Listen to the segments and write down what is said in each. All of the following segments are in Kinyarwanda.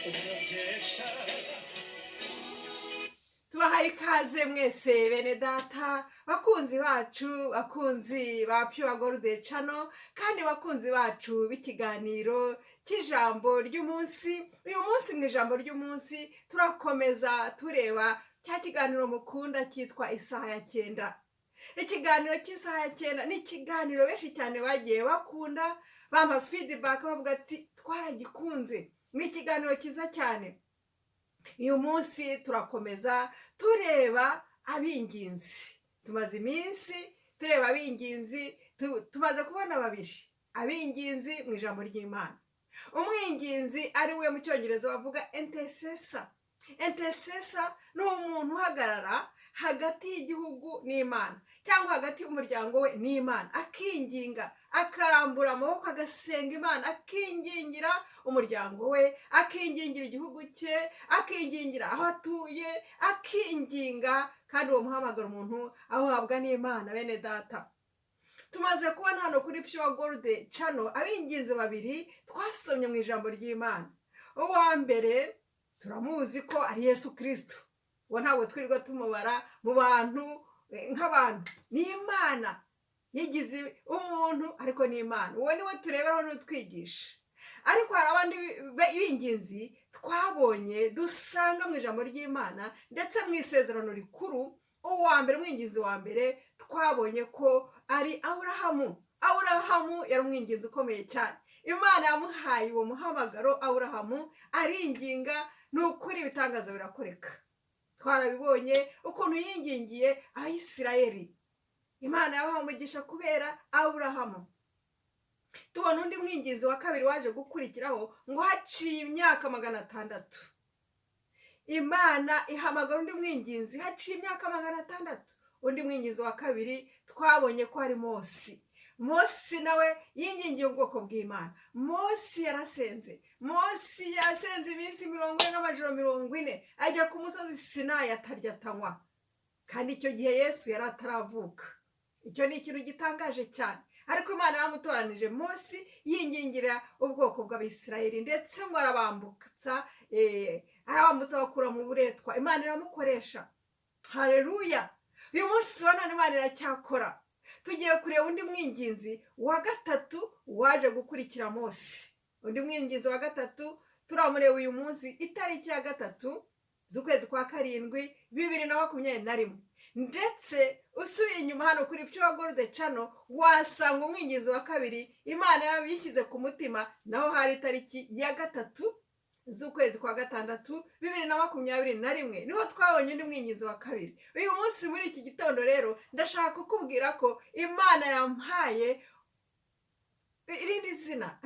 Umugisha. Tubahaye ikaze mwese, bene data, bakunzi bacu, bakunzi ba Pure Gold Channel, kandi bakunzi bacu b'ikiganiro cy'ijambo ry'umunsi. Uyu munsi mu ijambo ry'umunsi turakomeza tureba cya kiganiro mukunda cyitwa Isaha ya Cyenda. Ikiganiro cy'Isaha ya Cyenda ni ikiganiro benshi cyane bagiye bakunda, bampa feedback bavuga ati: "Twaragikunze, ni ikiganiro cyiza cyane." Uyu munsi turakomeza tureba abinginzi. Tumaze iminsi tureba abinginzi, tumaze kubona babiri abinginzi mu ijambo ry'Imana. Umwinginzi, ari we mu Cyongereza bavuga intercessor. Intercessor ni umuntu uhagarara hagati y'igihugu n'Imana cyangwa hagati y'umuryango we n'Imana, akinginga, akarambura amaboko, agasenga Imana, akingingira umuryango we, akingingira igihugu cye, akingingira aho atuye, akinginga. Kandi uwo muhamagaro umuntu awuhabwa n'Imana. Bene data, tumaze kubona hano kuri Pure Gold Channel abinginzi babiri twasomye mu ijambo ry'Imana. Uwa mbere turamuzi ko ari Yesu Kirisito. Uwo ntabwo twirirwa tumubara mu bantu nk'abantu, ni Imana yigize umuntu, ariko ni Imana. Uwo niwe tureberaho n'utwigisha. Ariko hari abandi b'ingenzi twabonye dusanga mu ijambo ry'Imana, ndetse mu Isezerano Rikuru. Uwa mbere, umwinginzi wa mbere, twabonye ko ari Aburahamu. Aburahamu yari umwinginzi ukomeye cyane. Imana yamuhaye uwo muhamagaro. Aburahamu aringinga, ni ukuri ibitangaza birakoreka. Twarabibonye ukuntu yingingiye Abayisirayeli, Imana yabaha umugisha kubera Aburahamu. Tubona undi mwinginzi wa kabiri waje gukurikiraho, ngo haciye imyaka 600 Imana ihamagara undi mwinginzi. Haciye imyaka 600, undi mwinginzi wa kabiri twabonye ko ari Mose. Mose nawe yingingiye ubwoko bw'Imana. Mose yarasenze. Mose yasenze iminsi 40 n'amajoro 40, ajya ku musozi Sinayi atarya, atanywa. Kandi icyo gihe Yesu yari ataravuka. Icyo ni ikintu gitangaje cyane, ariko Imana yaramutoranije. Mose yingingira ubwoko bw'Abisirayeli, ndetse ngo arabambutsa, abakura mu buretwa. Imana iramukoresha. Hareruya! Uyu munsi wa none Imana iracyakora. Tugiye kureba undi mwinginzi wa gatatu waje gukurikira Mose. Undi mwinginzi wa gatatu turamureba uyu munsi, itariki ya 3 z'ukwezi kwa 7, 2021. Ndetse usubiye inyuma hano kuri Pure Gold Channel wasanga umwinginzi wa kabiri Imana yabishyize ku mutima, naho hari itariki ya 3 z'ukwezi kwa 6, 2021, niho twabonye undi mwinginzi wa kabiri. Uyu munsi muri iki gitondo rero ndashaka kukubwira ko Imana yampaye irindi zina,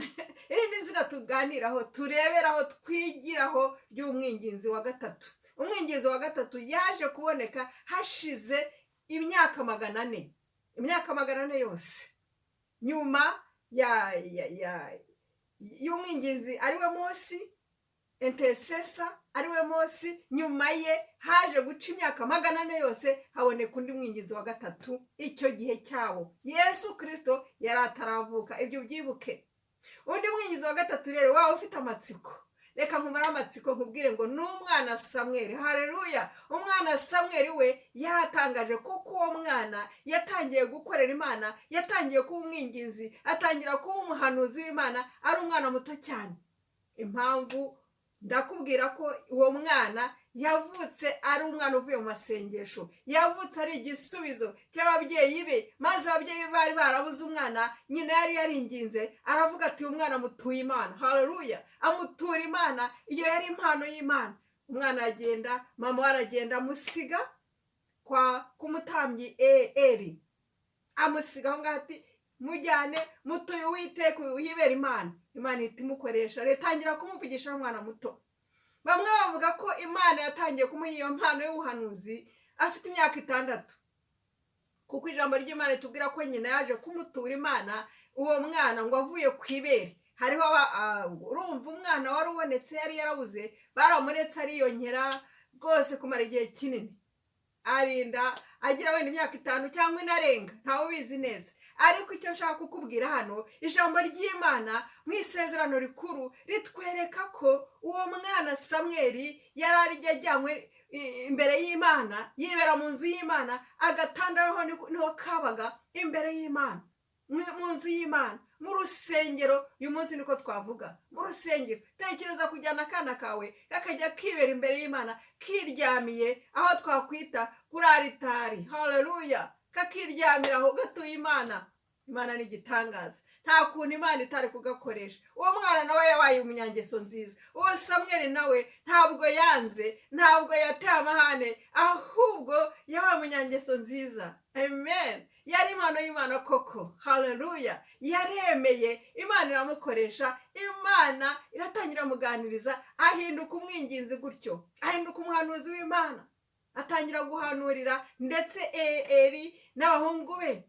irindi zina tuganiraho, tureberaho, twigiraho, ry'umwinginzi wa gatatu. Umwinginzi wa gatatu yaje kuboneka hashize imyaka 400, imyaka 400 yose nyuma ya ya ya y'umwinginzi ariwe Mose, intercessor ariwe Mose. Nyuma ye haje guca imyaka 400 yose, haboneka undi mwinginzi wa gatatu. Icyo gihe cyabo Yesu Kirisito yari ataravuka, ibyo ubyibuke. Undi mwinginzi wa gatatu rero, waba ufite amatsiko, reka nkumare amatsiko, nkubwire ngo ni umwana Samweri. Hareruya! Umwana Samweri we yaratangaje, kuko uwo mwana yatangiye gukorera Imana, yatangiye kuba umwinginzi, atangira kuba umuhanuzi w'Imana ari umwana muto cyane. Impamvu ndakubwira ko uwo mwana yavutse ari umwana uvuye mu masengesho, yavutse ari igisubizo cy'ababyeyi be. Maze ababyeyi be bari barabuze umwana, nyina yari yaringinze, aravuga ati: "Uyu mwana mutuye Imana." Haleluya! Amutura Imana. Iyo yari impano y'Imana. Umwana aragenda, mama we aragenda, amusiga kwa k'umutambyi Eri. Amusiga aho ngaho ati: "Mujyane, mutuye Uwiteka, yibera Imana." Imana ihita imukoresha, itangira kumuvugisha n'umwana muto. Bamwe bavuga ko Imana yatangiye kumuha iyo mpano y'ubuhanuzi afite imyaka 6, kuko ijambo ry'Imana ritubwira ko nyina yaje kumutura Imana uwo mwana ngo avuye ku ibere. Hariho urumva, umwana wari ubonetse yari yarabuze, baramuretse ariyongera rwose kumara igihe kinini. Arinda agira wenda imyaka 5 cyangwa inarenga, ntawe ubizi neza. Ariko icyo nshaka kukubwira hano, ijambo ry'Imana mu isezerano rikuru ritwereka ko uwo mwana Samweli yari ajyanywe imbere y'Imana, yibera mu nzu y'Imana. Agatanda niho kabaga, imbere y'Imana, mu nzu y'Imana, mu rusengero. Uyu munsi niko twavuga, mu rusengero. Tekereza kujyana akana kawe kakajya kibera imbere y'Imana, kiryamiye aho twakwita kuri aritari. Haleluya! Kakiryamira aho, gatuye Imana. Imana ni igitangaza, nta kuntu Imana itari kugakoresha. Uwo mwana nawe yabaye umunyangeso nziza. Uwo Samweli nawe ntabwo yanze, ntabwo yateye amahane, ahubwo yabaye umunyangeso nziza. Amen. Yari impano y'Imana koko. Haleluya! Yaremeye, Imana iramukoresha, Imana iratangira amuganiriza, ahinduka umwinginzi gutyo, ahinduka umuhanuzi w'Imana, atangira guhanurira ndetse Eri n'abahungu be.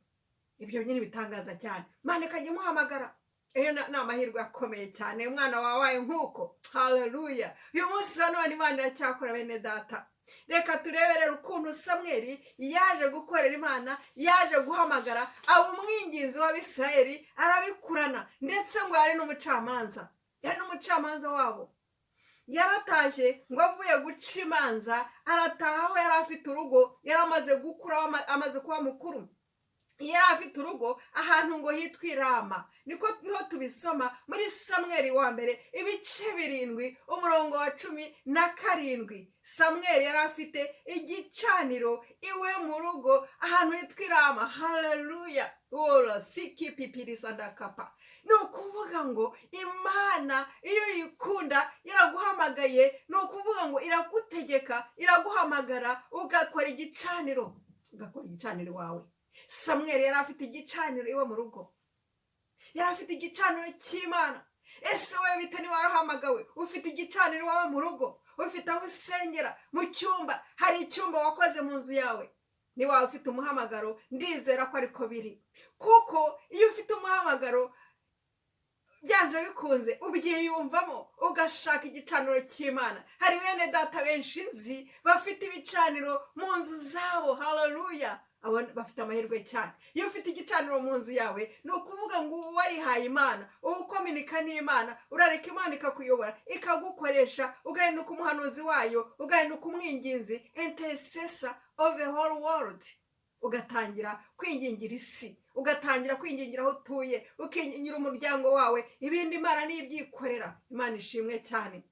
Ibyo nyine bitangaza cyane. Imana ikajya imuhamagara. Iyo ni amahirwe akomeye cyane, umwana wabaye nk'uko. Haleluya! Uyu munsi wa none Imana iracyakora, bene data. Reka turebe rero ukuntu Samweli yaje gukorera Imana, yaje guhamagara, aba umwinginzi w'Abisirayeli, arabikurana. Ndetse ngo yari n'umucamanza, yari n'umucamanza wabo. Yaratashye ngo avuye guca imanza, arataha aho yari afite urugo, yari amaze gukura, amaze kuba mukuru. Yari afite urugo ahantu ngo hitwa i Rama. Niko niho tubisoma muri Samweli wa mbere, ibice 7, umurongo wa 17. Samweli yari afite igicaniro iwe mu rugo ahantu hitwa i Rama. Haleluya! Ora siki pipirisa ndakapa. Ni ukuvuga ngo Imana iyo uyikunda, yaraguhamagaye, ni ukuvuga ngo iragutegeka, iraguhamagara, ugakora igicaniro, ugakora igicaniro iwawe. Samweli yari afite igicaniro iwe mu rugo, yari afite igicaniro cy'Imana. Ese wowe bite? Niba warahamagawe, ufite igicaniro iwawe mu rugo, ufite aho usengera mu cyumba, hari icyumba wakoze mu nzu yawe? Niba waba ufite umuhamagaro, ndizera ko ariko biri, kuko iyo ufite umuhamagaro, byanze bikunze ubyiyumvamo, ugashaka igicaniro cy'Imana. Hari bene data benshi nzi bafite ibicaniro mu nzu zabo. Haleluya! Abo bafite amahirwe cyane. Iyo ufite igicaniro mu nzu yawe, ni ukuvuga ngo uba warihaye Imana, uba ukominika n'Imana, urareka Imana ikakuyobora, ikagukoresha, ugahinduka umuhanuzi wayo, ugahinduka umwinginzi, intercessor of the whole world, ugatangira kwingingira isi, ugatangira kwingingira aho utuye, ukingingira umuryango wawe. Ibindi Imana nibyikorera. Imana ishimwe cyane.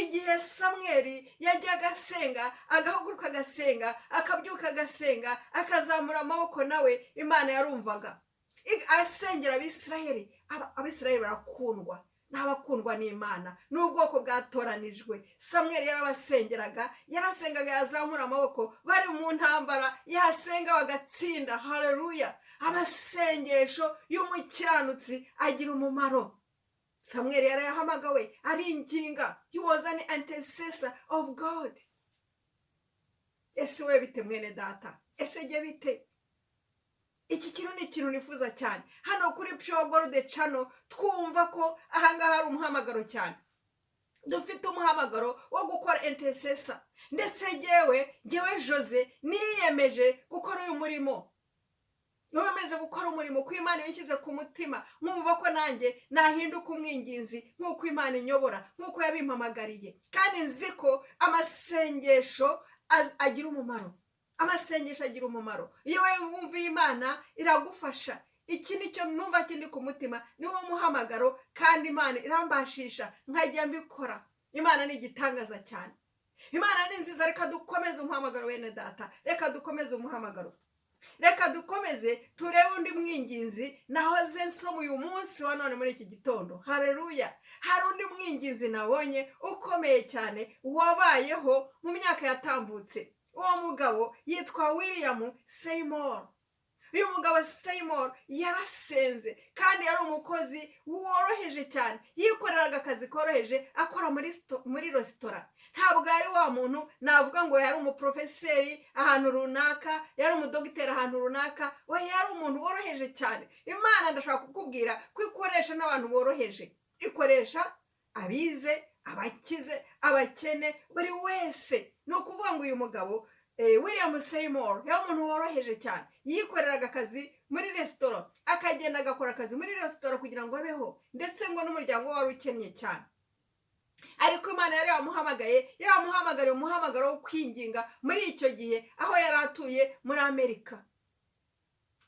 Igihe Samweli yajyaga asenga, agahaguruka agasenga, akabyuka agasenga, akazamura amaboko, nawe Imana yarumvaga. Asengera Abisirayeli. Abisirayeli barakundwa, n'abakundwa n'Imana, n'ubwoko bwatoranijwe. Samweli yarabasengeraga, yarasengaga, yazamura amaboko bari mu ntambara, yasenga bagatsinda. Haleluya! Amasengesho y'umukiranutsi agira umumaro. Samweli yarayahamagawe, aringinga. He was an intercessor of God. Ese we bite, mwene data? Ese jye bite? Iki kintu ni ikintu nifuza cyane. Hano kuri Pure Gold Channel twumva ko ahangaha hari umuhamagaro cyane. Dufite umuhamagaro wo gukora intercessor. Ndetse jyewe Jose niyemeje gukora uyu murimo, niyemeje gukora umurimo ko Imana ibishyize ku mutima, nkumva ko nanjye nahinduka umwinginzi nk'uko Imana inyobora, nk'uko yabimpamagariye. Kandi nzi ko amasengesho agira umumaro. Amasengesho agira umumaro. Iyo wowe wumviye Imana, iragufasha. Iki ni cyo numva kindi ku mutima, ni wo muhamagaro, kandi Imana irambashisha nkajya mbikora. Imana ni igitangaza cyane, Imana ni nziza. Reka dukomeze umuhamagaro, bene data, reka dukomeze umuhamagaro. Reka dukomeze turebe undi mwinginzi nahoze nsoma uyu munsi wa none muri iki gitondo. Hareruya! Hari undi mwinginzi nabonye ukomeye cyane wabayeho mu myaka yatambutse. Uwo mugabo yitwa William Seymour. Uyu mugabo Seymour yarasenze, kandi yari umukozi woroheje cyane, yikoreraga akazi koroheje, akora muri resitora. Ntabwo yari wa muntu navuga ngo yari umuporofeseri ahantu runaka, yari umudogiteri ahantu runaka. We yari umuntu woroheje cyane. Imana, ndashaka kukubwira ko ikoresha n'abantu boroheje, ikoresha abize, abakize, abakene, buri wese. Ni ukuvuga ngo uyu mugabo William Seymour yari umuntu woroheje cyane. Yikoreraga akazi muri resitora, akagenda agakora akazi muri resitora kugira ngo abeho, ndetse ngo n'umuryango we wari ukennye cyane. Ariko Imana yari yamuhamagaye, yaramuhamagariye umuhamagaro wo kwinginga muri icyo gihe aho yari atuye muri Amerika.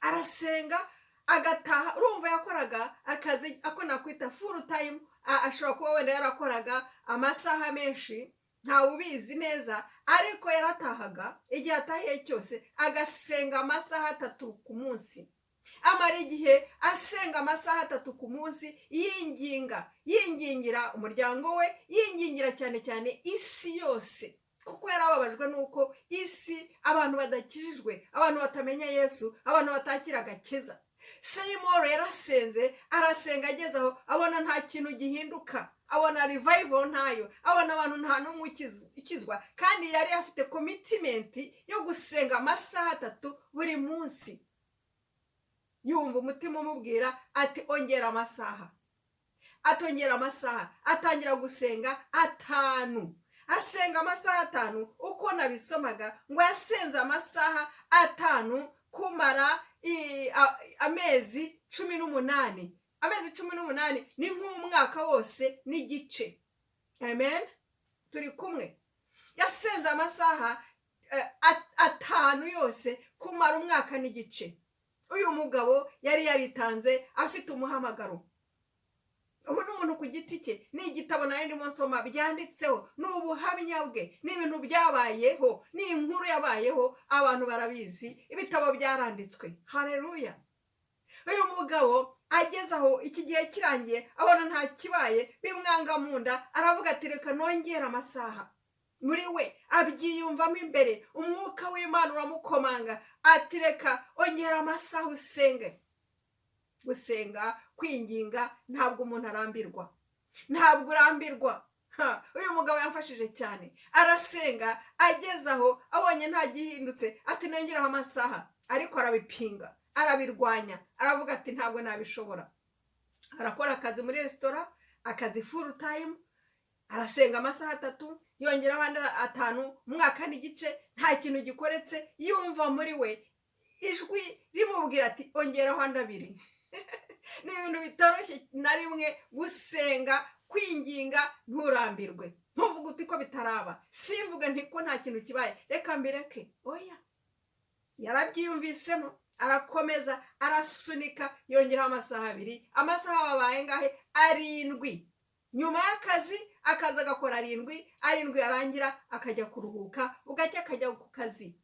Arasenga, agataha. Urumva, yakoraga akazi ako nakwita full time. Ashobora kuba wenda yarakoraga amasaha menshi, ntawe ubizi neza, ariko yaratahaga, igihe atahiye cyose agasenga amasaha 3 ku munsi. Amara igihe asenga amasaha 3 ku munsi, yinginga, yingingira umuryango we, yingingira cyane cyane isi yose, kuko yarababajwe n'uko isi abantu badakijijwe, abantu batamenya Yesu, abantu batakira agakiza. Seymour yarasenze, arasenga, ageze aho abona nta kintu gihinduka, abona revival ntayo, abona abantu nta n'umwe ukizwa, kandi yari afite commitment yo gusenga amasaha 3 buri munsi. Yumva umutima umubwira ati: "Ongera amasaha." Atongera amasaha, atangira gusenga 5, asenga amasaha 5. Uko nabisomaga, ngo yasenze amasaha 5 kumara amezi 18. Amezi 18 ni nk'umwaka wose n'igice. Amen, turi kumwe? Yasenze amasaha 5 yose kumara umwaka n'igice. Uyu mugabo yari yaritanze, afite umuhamagaro. Ubu ni umuntu ku giti cye, ni igitabo nari ndimo nsoma byanditseho, ni ubuhamya bwe, ni ibintu byabayeho, ni inkuru yabayeho, abantu barabizi, ibitabo byaranditswe. Hareruya! Uyu mugabo ageze aho, iki gihe kirangiye, abona nta kibaye, bimwanga mu nda, aravuga ati: "Reka nongere amasaha." Muri we abyiyumvamo imbere, umwuka w'Imana uramukomanga ati: "Reka ongera amasaha usenge." Gusenga, kwinginga, ntabwo umuntu arambirwa, ntabwo urambirwa. Uyu mugabo yamfashije cyane. Arasenga, ageze aho abonye nta gihindutse, ati: "Nongeraho amasaha." Ariko arabipinga, arabirwanya, aravuga ati: "Ntabwo nabishobora." Arakora akazi muri resitora, akazi full time, arasenga amasaha 3, yongeraho andi 5, umwaka n'igice nta kintu gikoretse. Yumva muri we ijwi rimubwira ati: "Ongeraho andi 2." Ni ibintu bitoroshye na rimwe gusenga, kwinginga, nturambirwe, ntuvuge uti: "Ko bitaraba, simvuge nti ko nta kintu kibaye, reka mbireke." Oya, yarabyiyumvisemo, arakomeza, arasunika, yongeraho amasaha 2. Amasaha babaye ngahe? 7. Nyuma y'akazi akaza agakora 7, 7 yarangira akajya kuruhuka, bugacya akajya ku kazi.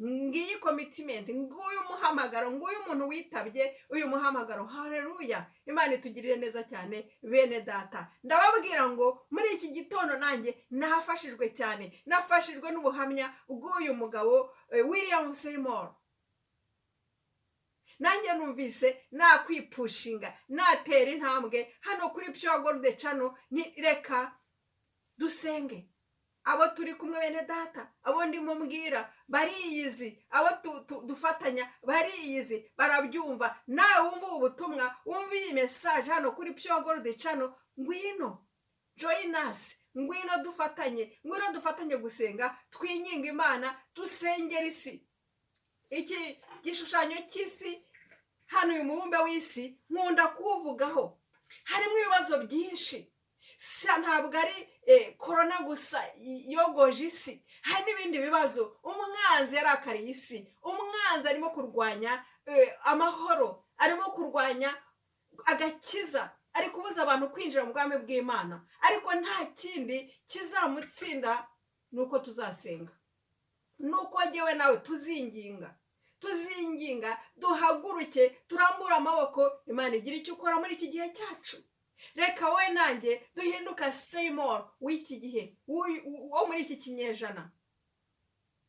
Ngiyi commitment, nguyu umuhamagaro, nguyu umuntu witabye uyu muhamagaro. Hareruya! Imana itugirire neza cyane, bene data. Ndababwira ngo muri iki gitondo nanjye nafashijwe cyane, nafashijwe n'ubuhamya bw'uyu mugabo William Seymour. Nanjye numvise nakwipushinga, natera intambwe hano kuri Pure Gold Channel. Ni reka dusenge, abo turi kumwe, bene data, abo ndimo mbwira bariyizi, abo dufatanya bariyizi, barabyumva. Nawe wumva ubu butumwa, wumva iyi message hano kuri Pure Gold Channel, ngwino join us, ngwino dufatanye, ngwino dufatanye gusenga, twinginga Imana, dusengera isi. Iki gishushanyo cy'isi hano, uyu mubumbe w'isi nkunda kuwuvugaho, harimo ibibazo byinshi. Ntabwo ari korona gusa yogoje isi, hari n'ibindi bibazo. Umwanzi yarakariye isi, umwanzi arimo kurwanya amahoro, arimo kurwanya agakiza, ari kubuza abantu kwinjira mu bwami bw'Imana. Ariko nta kindi kizamutsinda, ni uko tuzasenga, ni uko jyewe nawe tuzinginga, tuzinginga, duhaguruke, turambure amaboko, Imana igira icyo ukora muri iki gihe cyacu. Reka wowe nanjye duhinduka Seymour w'iki gihe, wo muri iki kinyejana.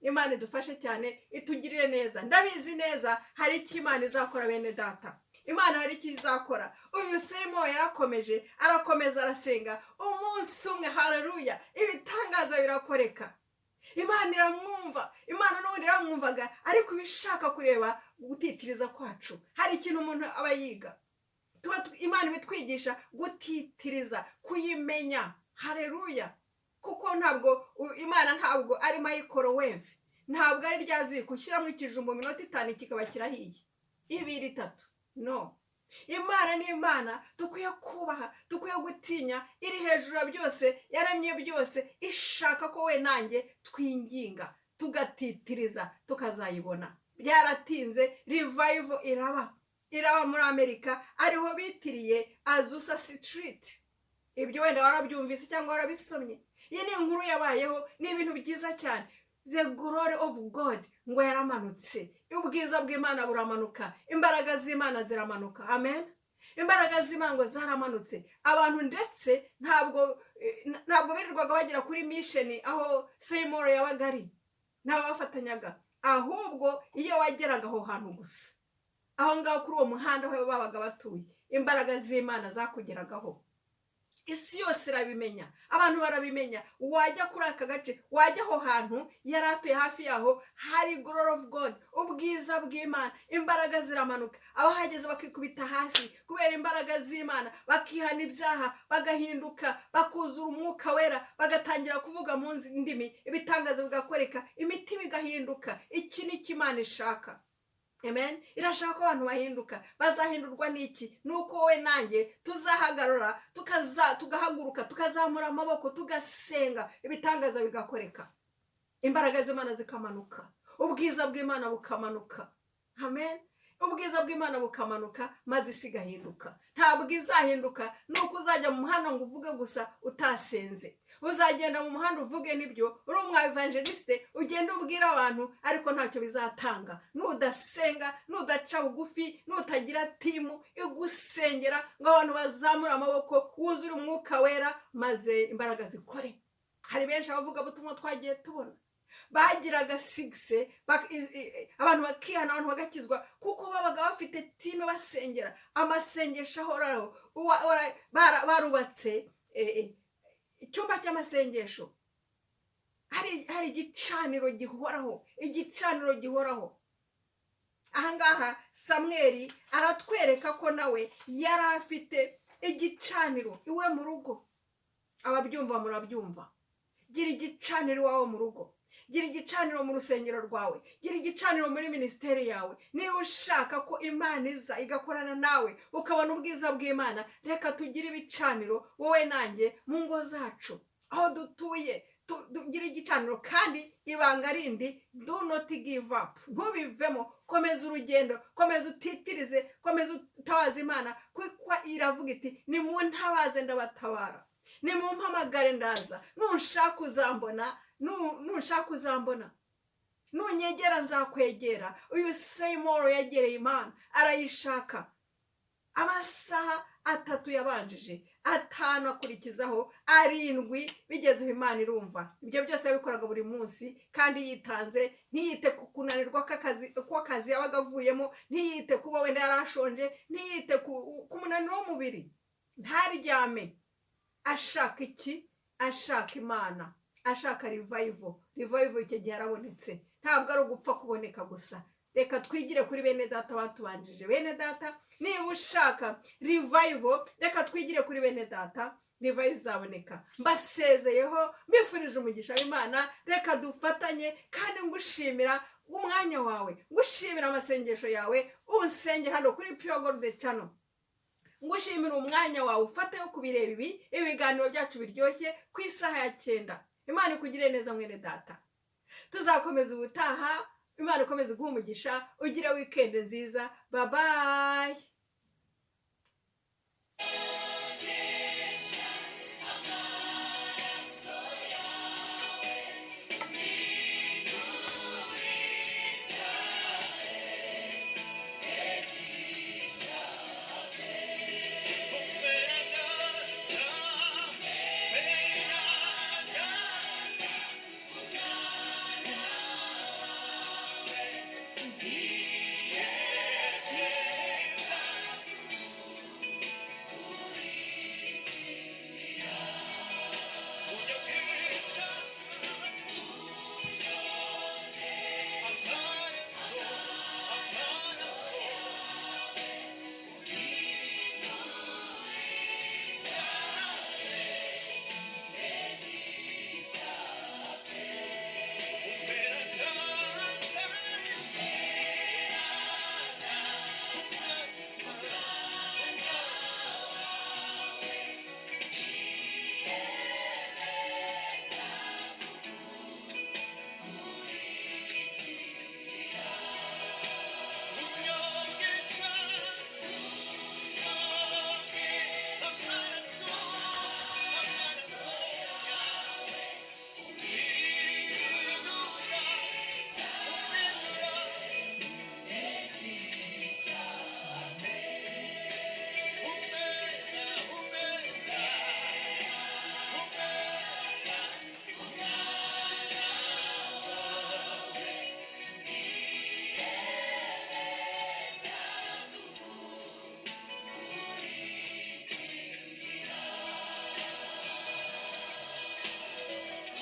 Imana idufashe cyane, itugirire neza. Ndabizi neza hari icyo Imana izakora, bene data. Imana hari icyo izakora. Uyu Seymour yarakomeje, arakomeza, arasenga. Umunsi umwe, haleluya, ibitangaza birakoreka, Imana iramwumva. Imana n'ubundi iramwumvaga, ariko iba ishaka kureba gutitiriza kwacu. Hari ikintu umuntu aba yiga, Imana ibitwigisha gutitiriza, kuyimenya. Hareruya! Kuba Kuko ntabwo Imana ntabwo ari microwave, ntabwo ari rya ziko ushyiramo ikijumba, mu minota 5 kikaba kirahiye, 2, 3. No, Imana ni Imana dukwiye kubaha, dukwiye gutinya. Iri hejuru ya byose, yaremye byose, ishaka ko we nanjye twinginga, tugatitiriza, tukazayibona. Byaratinze, revival iraba, iraba muri Amerika, ariho bitiriye Azusa Street. Ibyo wenda warabyumvise cyangwa warabisomye. Iyi ni inkuru yabayeho, ni ibintu byiza cyane. The glory of God ngo yaramanutse, ubwiza bw'Imana buramanuka, imbaraga z'Imana ziramanuka. Amen. Imbaraga z'Imana ngo zaramanutse. Abantu ndetse ntabwo birirwaga bagera kuri mission aho Seymour yabaga ari, ntabwo bafatanyaga. Ahubwo iyo wageraga aho hantu gusa, aho ngaho kuri uwo muhanda aho babaga batuye, imbaraga z'Imana zakugeragaho. Isi yose irabimenya, abantu barabimenya. Wajya kuri aka gace, wajya aho hantu yari atuye, hafi yaho hari glory of God, ubwiza bw'Imana, imbaraga ziramanuka. Abahageze bakikubita hasi kubera imbaraga z'Imana, bakihana ibyaha, bagahinduka, bakuzura Umwuka Wera, bagatangira kuvuga mu ndimi, ibitangazo bigakoreka, imitima igahinduka. Iki ni cyo Imana ishaka. Amen. Irashaka ko abantu bahinduka. Bazahindurwa n'iki? Ni uko wowe nanjye tuzahagarara, tugahaguruka, tukazamura amaboko, tugasenga, ibitangaza bigakoreka, imbaraga z'Imana zikamanuka, ubwiza bw'Imana bukamanuka. Amen. Ubwiza bw'Imana bukamanuka, maze isi igahinduka. Ntabwo izahinduka nuko uzajya mu muhanda ngo uvuge gusa utasenze. Uzagenda mu muhanda uvuge, nibyo, uri umu évangéliste, ugenda ubwira abantu, ariko ntacyo bizatanga nudasenga, nudaca bugufi, nutagira team igusengera ngo abantu bazamure amaboko, wuzure Umwuka Wera, maze imbaraga zikore. Hari benshi abavugabutumwa twagiye tubona bagiraga succès, abantu bakihana, abantu bagakizwa, kuko babaga bafite team basengera, amasengesho ahoraho. Barubatse icyumba cy'amasengesho, hari igicaniro gihoraho, igicaniro gihoraho. Ahangaha Samweri aratwereka ko nawe yari afite igicaniro iwe mu rugo. Ababyumva murabyumva. Gira igicaniro iwawe mu rugo, gira igicaniro mu rusengero rwawe, gira igicaniro muri minisiteri yawe. Niba ushaka ko Imana iza igakorana nawe, ukabona ubwiza bw'Imana, reka tugire ibicaniro wowe nanjye mu ngo zacu, aho dutuye, tugire igicaniro. Kandi ibanga rindi, do not give up, ntubivemo. Komeza urugendo, komeza utitirize, komeza utabaza Imana, kuko iravuga iti: "Nimuntabaze ndabatabara, nimumpamagare ndaza, nunshaka uzambona, nunshaka uzambona, nunyegera nzakwegera." Uyu Seymour yegereye Imana, arayishaka. Amasaha 3 yabanjije, 5 akurikizaho, 7 bigezeho, Imana irumva. Ibyo byose yabikoraga buri munsi kandi yitanze, ntiyite ku kunanirwa kw'akazi yabaga avuyemo, ntiyite kuba wenda yari ashonje, ntiyite ku munaniro w'umubiri, ntaryame. Ashaka iki? Ashaka Imana, ashaka revival. Revival icyo gihe yarabonetse. Ntabwo ari ugupfa kuboneka gusa. Reka twigire kuri bene data batubanjije. Bene data, niba ushaka revival, reka twigire kuri bene data, revival izaboneka. Mbasezeyeho, mbifurije umugisha w'Imana. Reka dufatanye, kandi ngushimira umwanya wawe, ngushimira amasengesho yawe unsengera hano kuri Pure Gold Channel, ngushimira umwanya wawe ufate wo kubireba ibi ibiganiro byacu biryoshye ku isaha ya 9. Imana ikugire neza, mwene data. Tuzakomeza ubutaha. Imana ikomeze guha umugisha, ugire weekend nziza. Bye bye.